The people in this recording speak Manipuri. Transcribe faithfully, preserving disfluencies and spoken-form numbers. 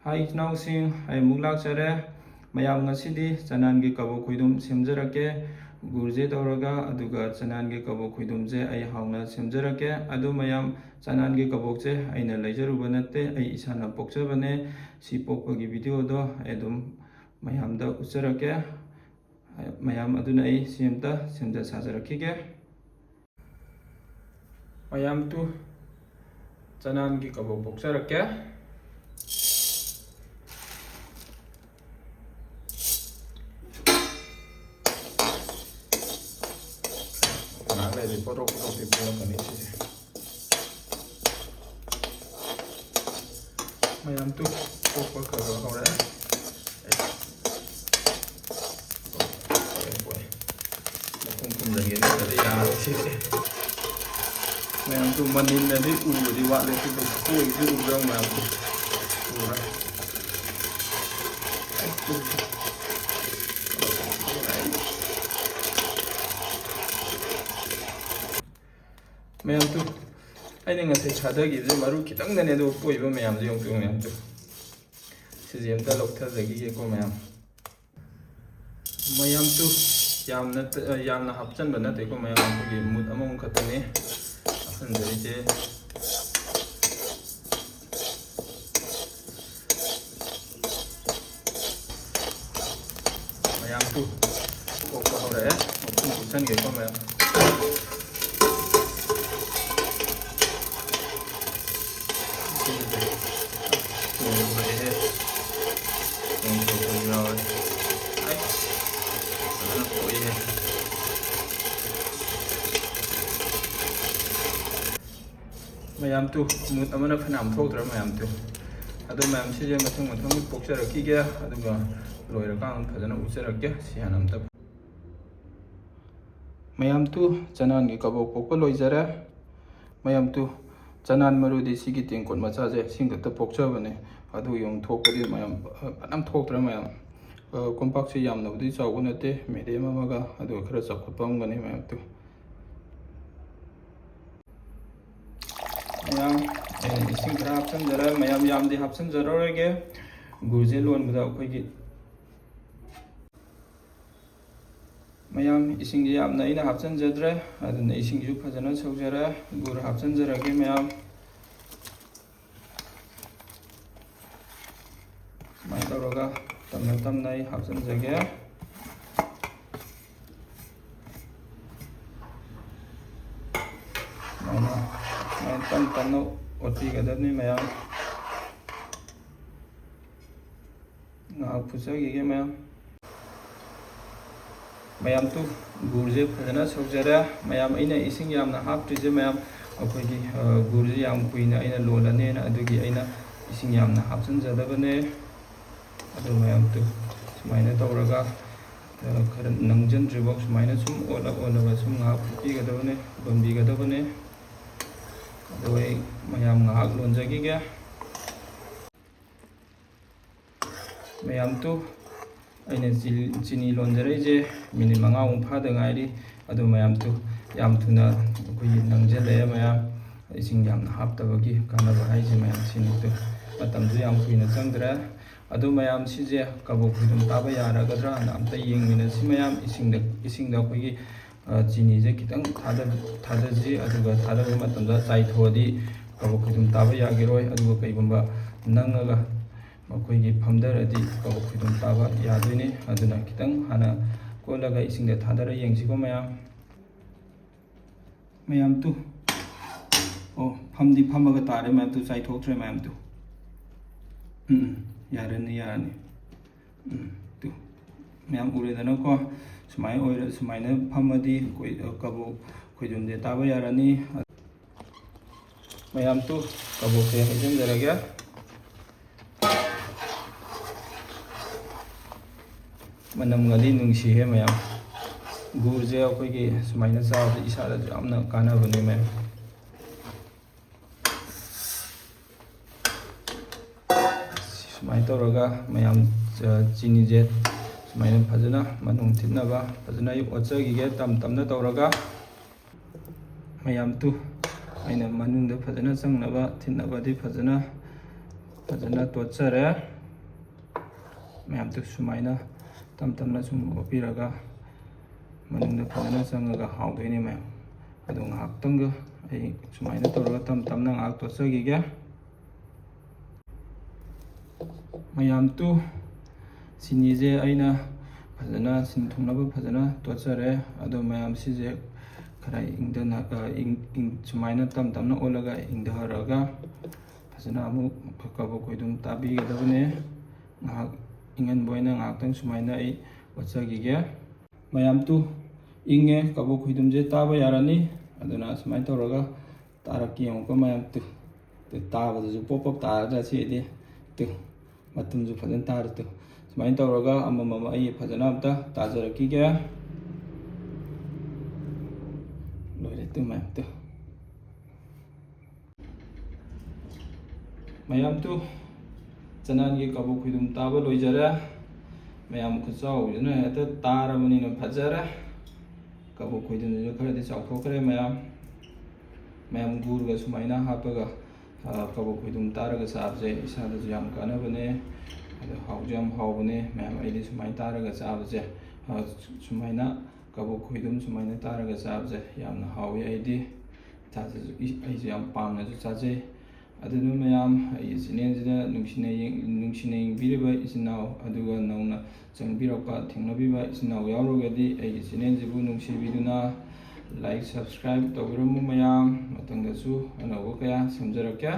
ꯍꯥꯏ ꯏꯆꯤꯟ ꯏꯅꯥꯎꯁꯤꯡ, ꯑꯩ ꯑꯃꯨꯛ ꯂꯥꯛꯆꯔꯦ꯫ ꯃꯌꯥꯝ, ꯉꯁꯤꯗꯤ ꯆꯅꯥꯟꯒꯤ ꯀꯕꯣꯛ ꯈꯣꯏꯗꯨꯝ ꯁꯦꯝꯖꯔꯛꯀꯦ꯫ ꯒꯨꯔꯁꯦ ꯇꯧꯔꯒ, ꯑꯗꯨꯒ ꯆꯅꯥꯟꯒꯤ ꯀꯕꯣꯛ ꯈꯣꯏꯗꯨꯝꯁꯦ ꯑꯩ ꯍꯥꯎꯅ ꯁꯦꯝꯖꯔꯛꯀꯦ꯫ ꯑꯗꯨ ꯃꯌꯥꯝ, ꯆꯅꯥꯟꯒꯤ ꯀꯕꯣꯛꯁꯦ ꯑꯩꯅ ꯂꯩꯖꯔꯨꯕ ꯅꯠꯇꯦ, ꯑꯩ ꯏꯁꯥꯅ ꯄꯣꯛꯆꯕꯅꯦ꯫ ꯁꯤ ꯄꯣꯛꯄꯒꯤ ꯚꯤꯗꯤꯑꯣꯗꯣ ꯑꯩ ꯑꯗꯨꯝ ꯃꯌꯥꯝꯗ ꯎꯠꯆꯔꯛꯀꯦ꯫ ꯃꯌꯥꯝ ꯑꯗꯨꯅ ꯑꯩ ꯁꯤ ꯑꯝꯇ ꯁꯦꯝꯖ ꯁꯥꯖꯔꯛꯈꯤꯒꯦ꯫ ꯃꯌꯥꯝ ꯇꯨ, ꯆꯅꯥꯟꯒꯤ ꯀꯕꯣꯛ ꯄꯣꯛꯆꯔꯛꯀꯦ꯫ ꯉꯥꯏꯍꯥꯛ ꯂꯩꯔꯗꯤ ꯄꯣꯔꯣꯛ ꯄꯣꯔꯣꯛꯇꯤ ꯄꯣꯔꯛꯀꯅꯤ ꯁꯤꯁꯦ꯫ ꯃꯌꯥꯝ ꯇꯨ, ꯄꯣꯛꯄ ꯈꯔ ꯈꯔ ꯍꯧꯔꯛꯑꯦ꯫ ꯃꯈꯨꯝ ꯈꯨꯝꯖꯤꯟꯒꯦ, ꯅꯠꯇ꯭ꯔꯗꯤ ꯌꯥꯔꯣꯏ ꯁꯤꯗꯤ꯫ ꯃꯌꯥꯝ ꯇꯨ, ꯃꯅꯤꯟꯅꯗꯤ ꯎꯕꯗꯤ ꯋꯥꯠꯂꯦ, ꯑꯗꯨꯕꯨ ꯀꯣꯏꯁꯤ ꯎꯕ꯭ꯔꯥ ꯃꯌꯥꯝ ꯇꯨ? ꯎꯕ꯭ꯔꯥ? ꯃꯌꯥꯝ ꯇꯨ, ꯑꯩꯅ ꯉꯁꯥꯏ ꯊꯥꯗꯈꯤꯕꯁꯦ ꯃꯔꯨ ꯈꯤꯇꯪꯗꯅꯦ, ꯑꯗꯨꯒ ꯄꯣꯛꯏꯕ ꯃꯌꯥꯝꯁꯦ ꯌꯦꯡꯉꯨ ꯇꯨ, ꯃꯌꯥꯝ ꯇꯨ꯫ ꯁꯤꯁꯦ ꯑꯝꯇ ꯂꯧꯊꯖꯈꯤꯒꯦꯀꯣ ꯃꯌꯥꯝ꯫ ꯃꯌꯥꯝ ꯇꯨ, ꯌꯥꯝꯅ ꯇ-, ꯌꯥꯝꯅ ꯍꯥꯞꯆꯟꯕ ꯅꯠꯇꯦꯀꯣ ꯃꯌꯥꯝ, ꯑꯩꯈꯣꯏꯒꯤ ꯃꯨꯠ ꯑꯃꯃꯝ ꯈꯛꯇꯅꯤ ꯍꯥꯞꯆꯟꯖꯔꯤꯁꯦ꯫ ꯃꯌꯥꯝ ꯇꯨ, ꯄꯣꯛꯄ ꯍꯧꯔꯛꯑꯦ꯫ ꯃꯈꯨꯝ ꯀꯨꯞꯁꯟꯒꯦꯀꯣ ꯃꯌꯥꯝ꯫ ꯆꯣꯡꯊꯣꯔꯛꯑꯦꯍꯦ꯫ ꯆꯣꯡꯊꯣꯔꯛꯄꯁꯨ ꯌꯥꯎꯔꯦ꯫ ꯑꯩ ꯐꯖꯅ ꯄꯣꯛꯏꯍꯦ꯫ ꯃꯌꯥꯝ ꯇꯨ, ꯃꯨꯠ ꯑꯃꯅ ꯐꯅꯌꯥꯝ ꯊꯣꯛꯇ꯭ꯔꯥ ꯃꯌꯥꯝ ꯇꯨ? ꯑꯗꯣ ꯃꯌꯥꯝ, ꯁꯤꯁꯦ ꯃꯊꯪ ꯃꯊꯪ ꯄꯣꯛꯆꯔꯛꯈꯤꯒꯦ, ꯑꯗꯨꯒ ꯂꯣꯏꯔꯀꯥꯟꯗ ꯐꯖꯅ ꯎꯠꯆꯔꯛꯀꯦ꯫ ꯁꯤ ꯍꯥꯟꯅ ꯑꯝꯇ꯫ ꯃꯌꯥꯝ ꯇꯨ, ꯆꯅꯥꯟꯒꯤ ꯀꯕꯣꯛ ꯄꯣꯛꯄ ꯂꯣꯏꯖꯔꯦ꯫ ꯃꯌꯥꯝ ꯇꯨ, ꯆꯅꯥꯟ ꯃꯔꯨꯗꯤ ꯁꯤꯒꯤ ꯇꯦꯡꯀꯣꯠ ꯃꯆꯥꯁꯦ, ꯁꯤ ꯈꯛꯇ ꯄꯣꯛꯆꯕꯅꯦ꯫ ꯑꯗꯨ ꯌꯦꯡꯉꯨ, ꯊꯣꯛꯄꯗꯤ ꯃꯌꯥꯝ, ꯑ, ꯐꯅꯌꯥꯝ ꯊꯣꯛꯇ꯭ꯔꯥ ꯃꯌꯥꯝ? ꯑ, ꯀꯣꯝꯄꯥꯛꯁꯦ ꯌꯥꯝꯅꯕꯨꯗꯤ ꯆꯥꯎꯕ ꯅꯠꯇꯦ, ꯃꯦꯗꯤꯌꯝ ꯑꯃꯒ, ꯑꯗꯨꯒ ꯈꯔ ꯆꯥꯎꯈꯠꯄ ꯑꯃꯒꯅꯤ ꯃꯌꯥꯝ ꯇꯨ꯫ ꯃꯌꯥꯝ, ꯑꯩꯅ ꯏꯁꯤꯡ ꯈꯔ ꯍꯥꯞꯆꯤꯟꯖꯔꯦ꯫ ꯃꯌꯥꯝ ꯌꯥꯝꯗꯤ ꯍꯥꯞꯆꯤꯟꯖꯔꯔꯣꯏꯒꯦ꯫ ꯒꯨꯔꯁꯦ ꯂꯣꯟꯕꯗ ꯑꯩꯈꯣꯏꯒꯤ, ꯃꯌꯥꯝ, ꯏꯁꯤꯡꯁꯦ ꯌꯥꯝꯅ ꯑꯩꯅ ꯍꯥꯞꯆꯤꯟꯖꯗ꯭ꯔꯦ, ꯑꯗꯨꯅ ꯏꯁꯤꯡꯁꯨ ꯐꯖꯅ ꯁꯧꯖꯔꯦ꯫ ꯒꯨꯔ ꯍꯥꯞꯆꯤꯟꯖꯔꯒꯦ ꯃꯌꯥꯝ꯫ ꯁꯨꯃꯥꯏꯅ ꯇꯧꯔꯒ ꯇꯞꯅ ꯇꯞꯅ ꯑꯩ ꯍꯥꯞꯆꯤꯟꯖꯒꯦ꯫ ꯁꯨꯃꯥꯏꯅ, ꯁꯨꯃꯥꯏꯅ ꯇꯞꯅ ꯇꯞꯅ ꯑꯣꯠꯄꯤꯒꯗꯕꯅꯤ ꯃꯌꯥꯝ꯫ ꯉꯥꯏꯍꯥꯛ ꯐꯨꯠꯆꯈꯤꯒꯦ ꯃꯌꯥꯝ꯫ ꯃꯌꯥꯝ ꯇꯨ, ꯒꯨꯔꯁꯦ ꯐꯖꯅ ꯁꯧꯖꯔꯦ꯫ ꯃꯌꯥꯝ, ꯑꯩꯅ ꯏꯁꯤꯡ ꯌꯥꯝꯅ ꯍꯥꯞꯇ꯭ꯔꯤꯁꯦ ꯃꯌꯥꯝ, ꯑꯩꯈꯣꯏꯒꯤ, ꯑ, ꯒꯨꯔꯁꯦ ꯌꯥꯝ ꯀꯨꯏꯅ ꯑꯩꯅ ꯂꯣꯜꯂꯅꯦꯅ, ꯑꯗꯨꯒꯤ ꯑꯩꯅ ꯏꯁꯤꯡ ꯌꯥꯝꯅ ꯍꯥꯞꯆꯤꯟꯖꯗꯕꯅꯦ꯫ ꯑꯗꯨ ꯃꯌꯥꯝ ꯇꯨ, ꯁꯨꯃꯥꯏꯅ ꯇꯧꯔꯒ, ꯑ, ꯈꯔ ꯅꯪꯁꯤꯟꯗ꯭ꯔꯤꯐꯥꯎ ꯁꯨꯃꯥꯏꯅ ꯁꯨꯝ ꯑꯣꯠꯂ ꯑꯣꯠꯂꯒ ꯁꯨꯝ ꯉꯥꯏꯍꯥꯛ ꯐꯨꯠꯄꯤꯒꯗꯕꯅꯦ, ꯂꯣꯟꯕꯤꯒꯗꯕꯅꯦ꯫ ꯑꯗꯣ ꯑꯩ ꯃꯌꯥꯝ ꯉꯥꯏꯍꯥꯛ ꯂꯣꯟꯖꯈꯤꯒꯦ꯫ ꯃꯌꯥꯝ ꯇꯨ, ꯑꯩꯅ ꯆꯤ-, ꯆꯤꯅꯤ ꯂꯣꯟꯖꯔꯛꯏꯁꯦ ꯃꯤꯅꯤꯠ ꯃꯉꯥꯃꯨꯛ ꯐꯥꯗ ꯉꯥꯏꯔꯤ꯫ ꯑꯗꯨ ꯃꯌꯥꯝ ꯇꯨ, ꯌꯥꯝ ꯊꯨꯅ ꯑꯩꯈꯣꯏꯒꯤ ꯅꯪꯁꯤꯜꯂꯛꯑꯦ ꯃꯌꯥꯝ꯫ ꯏꯁꯤꯡ ꯌꯥꯝꯅ ꯍꯥꯞꯇꯕꯒꯤ ꯀꯥꯟꯅꯕ ꯍꯥꯏꯁꯦ ꯃꯌꯥꯝ ꯁꯤꯅꯤ ꯇꯨ꯫ ꯃꯇꯝꯁꯨ ꯌꯥꯝ ꯀꯨꯏꯅ ꯆꯪꯗ꯭ꯔꯦ꯫ ꯑꯗꯨ ꯃꯌꯥꯝ ꯁꯤꯁꯦ ꯀꯕꯣꯛ ꯈꯣꯏꯗꯨꯝ ꯇꯥꯕ ꯌꯥꯔꯒꯗ꯭ꯔꯥꯅ ꯑꯝꯇ ꯌꯦꯡꯃꯤꯟꯅꯁꯤ ꯃꯌꯥꯝ꯫ ꯏꯁꯤꯡꯗ, ꯏꯁꯤꯡꯗ ꯑꯩꯈꯣꯏꯒꯤ, ꯑ, ꯆꯤꯅꯤꯁꯦ ꯈꯤꯇꯪ ꯊꯥꯗ-, ꯊꯥꯗꯁꯤ, ꯑꯗꯨꯒ ꯊꯥꯗꯕ ꯃꯇꯝꯗ ꯆꯥꯏꯊꯣꯛꯑꯗꯤ ꯀꯕꯣꯛ ꯈꯣꯏꯗꯨꯝ ꯇꯥꯕ ꯌꯥꯈꯤꯔꯣꯏ꯫ ꯑꯗꯨꯒ ꯀꯩꯒꯨꯝꯕ ꯅꯪꯉꯒ ꯃꯈꯣꯏꯒꯤ ꯐꯝꯊꯔꯗꯤ ꯀꯕꯣꯛ ꯈꯣꯏꯗꯨꯝ ꯇꯥꯕ ꯌꯥꯗꯣꯏꯅꯤ꯫ ꯑꯗꯨꯅ ꯈꯤꯇꯪ ꯍꯥꯟꯅ ꯀꯣꯠꯂꯒ ꯏꯁꯤꯡꯗ ꯊꯥꯗꯔ ꯌꯦꯡꯁꯤꯀꯣ ꯃꯌꯥꯝ꯫ ꯃꯌꯥꯝ ꯇꯨ꯫ ꯑꯣ, ꯐꯝꯗꯤ ꯐꯝꯃꯒ ꯇꯥꯔꯦ ꯃꯌꯥꯝ ꯇꯨ, ꯆꯥꯏꯊꯣꯛꯇ꯭ꯔꯦ ꯃꯌꯥꯝ ꯇꯨ꯫ ꯎꯝ, ꯎꯝ, ꯌꯥꯔꯅꯤ, ꯌꯥꯔꯅꯤ꯫ ꯎꯝ, ꯇꯨ꯫ ꯃꯌꯥꯝ ꯎꯔꯦꯗꯅꯀꯣ? ꯁꯨꯃꯥꯏꯅ ꯑꯣꯏꯔ-, ꯁꯨꯃꯥꯏꯅ ꯐꯝꯃꯗꯤ ꯑꯩꯈꯣꯏ, ꯑ, ꯀꯕꯣꯛ ꯈꯣꯏꯗꯨꯝꯁꯦ ꯇꯥꯕ ꯌꯥꯔꯅꯤ꯫ ꯃꯌꯥꯝ ꯇꯨ, ꯀꯕꯣꯛꯁꯦ ꯍꯩꯖꯤꯟꯖꯔꯒꯦ꯫ ꯃꯅꯝꯒꯗꯤ ꯅꯨꯡꯁꯤꯍꯦ ꯃꯌꯥꯝ꯫ ꯒꯨꯔꯁꯦ ꯑꯩꯈꯣꯏꯒꯤ ꯁꯨꯃꯥꯏꯅ ꯆꯥꯕꯁꯦ ꯏꯁꯥꯗꯁꯨ ꯌꯥꯝꯅ ꯀꯥꯟꯅꯕꯅꯦ ꯃꯌꯥꯝ꯫ ꯁꯨꯃꯥꯏꯅ ꯇꯧꯔꯒ ꯃꯌꯥꯝ, ꯑ, ꯆꯤꯅꯤꯁꯦ ꯁꯨꯃꯥꯏꯅ ꯐꯖꯅ ꯃꯅꯨꯡ ꯊꯤꯠꯅꯕ ꯐꯖꯅ ꯑꯩ ꯑꯣꯠꯆꯈꯤꯒꯦ ꯇꯞ ꯇꯞꯅ ꯇꯧꯔꯒ꯫ ꯃꯌꯥꯝ ꯇꯨ, ꯑꯩꯅ ꯃꯅꯨꯡꯗ ꯐꯖꯅ ꯆꯪꯅꯕ ꯊꯤꯠꯅꯕꯗꯤ ꯐꯖꯅ, ꯐꯖꯅ ꯇꯣꯠꯆꯔꯦ꯫ ꯃꯌꯥꯝꯗꯨ ꯁꯨꯃꯥꯏꯅ ꯇꯞ ꯇꯞꯅ ꯁꯨꯝ ꯑꯣꯠꯄꯤꯔꯒ ꯃꯅꯨꯡꯗ ꯐꯖꯅ ꯆꯪꯉꯒ ꯍꯥꯎꯗꯣꯏꯅꯦ ꯃꯌꯥꯝ꯫ ꯑꯗꯣ ꯉꯥꯏꯍꯥꯛꯇꯪꯒ ꯑꯩ ꯁꯨꯃꯥꯏꯅ ꯇꯧꯔꯒ ꯇꯞ ꯇꯞꯅ ꯉꯥꯏꯍꯥꯛ ꯇꯣꯠꯆꯈꯤꯒꯦ꯫ ꯃꯌꯥꯝ ꯇꯨ, ꯆꯤꯅꯤꯁꯦ ꯑꯩꯅ ꯐꯖꯅ ꯁꯤꯟ ꯊꯨꯡꯅꯕ ꯐꯖꯅ ꯇꯣꯠꯆꯔꯦ꯫ ꯑꯗꯣ ꯃꯌꯥꯝ ꯁꯤꯁꯦ ꯈꯔ ꯏꯪꯗꯅ, ꯑ, ꯏꯪ-, ꯏꯪ-, ꯁꯨꯃꯥꯏꯅ ꯇꯞ ꯇꯞꯅ ꯑꯣꯠꯂꯒ ꯏꯪꯊꯍꯜꯂꯒ ꯐꯖꯅ ꯑꯃꯨꯛ ꯀꯕꯣꯛ ꯈꯣꯏꯗꯨꯝ ꯇꯥꯕꯤꯒꯗꯕꯅꯦ꯫ ꯉꯥꯏꯍꯥꯛ ꯏꯪꯍꯟꯕ ꯑꯣꯏꯅ ꯉꯥꯏꯍꯥꯛꯇꯪ ꯁꯨꯃꯥꯏꯅ ꯑꯩ ꯑꯣꯠꯆꯈꯤꯒꯦ꯫ ꯃꯌꯥꯝ ꯇꯨ, ꯏꯪꯉꯦ, ꯀꯕꯣꯛ ꯈꯣꯏꯗꯨꯝꯁꯦ ꯇꯥꯕ ꯌꯥꯔꯅꯤ꯫ ꯑꯗꯨꯅ ꯁꯨꯃꯥꯏꯅ ꯇꯧꯔꯒ ꯇꯥꯔꯛꯀꯦ ꯌꯦꯡꯉꯨꯀꯣ ꯃꯌꯥꯝ ꯇꯨ꯫ ꯇꯨ, ꯇꯥꯕꯗꯁꯨ ꯄꯣꯞ ꯄꯣꯞ ꯇꯥꯔꯗ꯭ꯔꯥ ꯁꯤꯗꯤ? ꯇꯨ, ꯃꯇꯨꯝꯁꯨ ꯐꯖꯅ ꯇꯥꯔꯦ ꯇꯨ꯫ ꯁꯨꯃꯥꯏꯅ ꯇꯧꯔꯒ ꯑꯃꯃꯝ ꯑꯩ ꯐꯖꯅ ꯑꯝꯇ ꯇꯥꯖꯔꯛꯈꯤꯒꯦ꯫ ꯂꯣꯏꯔꯦ ꯇꯨ ꯃꯌꯥꯝ ꯇꯨ꯫ ꯃꯌꯥꯝ ꯇꯨ, ꯆꯅꯥꯟꯒꯤ ꯀꯕꯣꯛ ꯈꯣꯏꯗꯨꯝ ꯇꯥꯕ ꯂꯣꯏꯖꯔꯦ꯫ ꯃꯌꯥꯝ ꯈꯨꯠꯆꯥꯎꯁꯤꯅ ꯍꯦꯛꯇ ꯇꯥꯔꯕꯅꯤꯅ ꯐꯖꯔꯦ꯫ ꯀꯕꯣꯛ ꯈꯣꯏꯗꯨꯝꯁꯤꯁꯨ ꯈꯔꯗꯤ ꯆꯥꯎꯊꯣꯛꯈ꯭ꯔꯦ ꯃꯌꯥꯝ꯫ ꯃꯌꯥꯝ ꯒꯨꯔꯒ ꯁꯨꯃꯥꯏꯅ ꯍꯥꯞꯄꯒ, ꯑ, ꯀꯕꯣꯛ ꯈꯣꯏꯗꯨꯝ ꯇꯥꯔꯒ ꯆꯥꯕꯁꯦ ꯏꯁꯥꯗꯁꯨ ꯌꯥꯝ ꯀꯥꯟꯅꯕꯅꯦ꯫ ꯑꯗꯣ ꯍꯥꯎꯁꯨ ꯌꯥꯝ ꯍꯥꯎꯕꯅꯦ꯫ ꯃꯌꯥꯝ ꯑꯩꯗꯤ ꯁꯨꯃꯥꯏꯅ ꯇꯥꯔꯒ ꯆꯥꯕꯁꯦ, ꯑ, ꯁꯨꯃꯥꯏꯅ ꯀꯕꯣꯛ ꯈꯣꯏꯗꯨꯝ ꯁꯨꯃꯥꯏꯅ ꯇꯥꯔꯒ ꯆꯥꯕꯁꯦ ꯌꯥꯝꯅ ꯍꯥꯎꯋꯤ ꯑꯩꯗꯤ꯫ ꯏꯁꯥꯗꯁꯨ, ꯑꯩꯁꯨ ꯌꯥꯝ ꯄꯥꯝꯅꯁꯨ ꯆꯥꯖꯩ꯫ ꯑꯗꯨꯅ ꯃꯌꯥꯝ ꯑꯩꯒꯤ ꯆꯦꯅꯦꯜꯁꯤꯗ ꯅꯨꯡꯁꯤꯅ ꯌꯦꯡ-, ꯅꯨꯡꯁꯤꯅ ꯌꯦꯡꯕꯤꯔꯤꯕ ꯏꯆꯤꯟ ꯏꯅꯥꯎ, ꯑꯗꯨꯒ ꯅꯧꯅ ꯆꯪꯕꯤꯔꯛꯄ, ꯊꯦꯡꯅꯕꯤꯕ ꯏꯆꯤꯟ ꯏꯅꯥꯎ ꯌꯥꯎꯔꯒꯗꯤ ꯑꯩꯒꯤ ꯆꯦꯅꯦꯜꯁꯤꯕꯨ ꯅꯨꯡꯁꯤꯕꯤꯗꯨꯅ like, subscribe ꯇꯧꯕꯤꯔꯝꯃꯨ ꯃꯌꯥꯝ꯫ ꯃꯊꯪꯗꯁꯨ ꯑꯅꯧꯕ ꯀꯌꯥ ꯁꯦꯝꯖꯔꯛꯀꯦ꯫